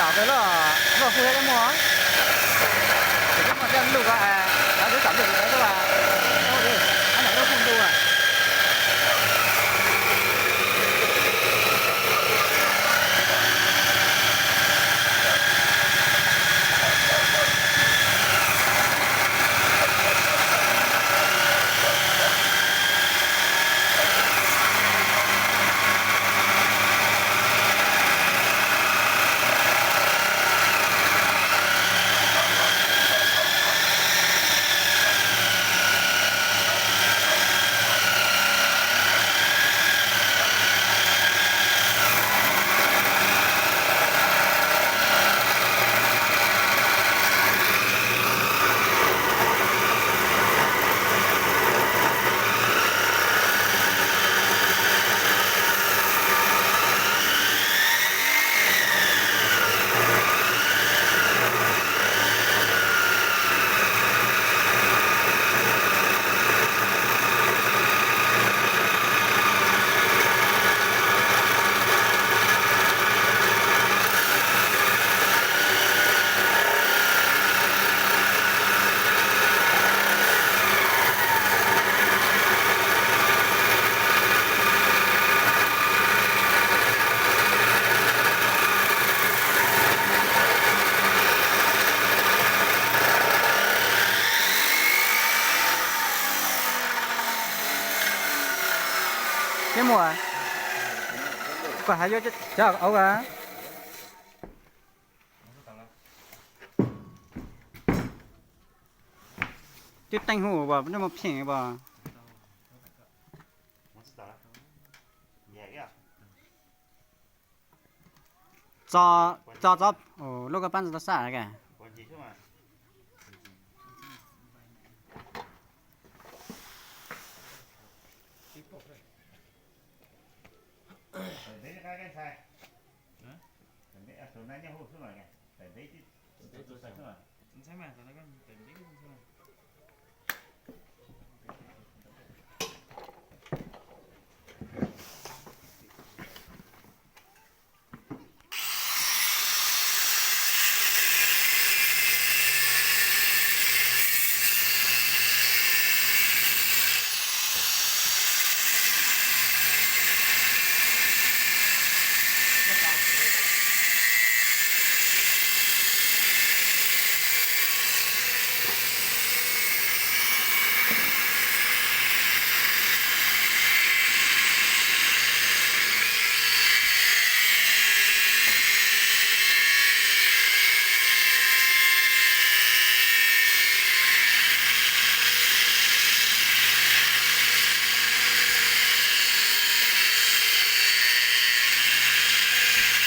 Tam tus loj, loj hu thiab muaj, ces muaj thiab lub ko, a, twb tam tus tus tus, a, loj hu ntuj. Thiab muaj, koj hais yuav cov auv a. Twb teej hu as, nej mus pheej as. Txo, txo, txo, lub koj pab txo sab ke.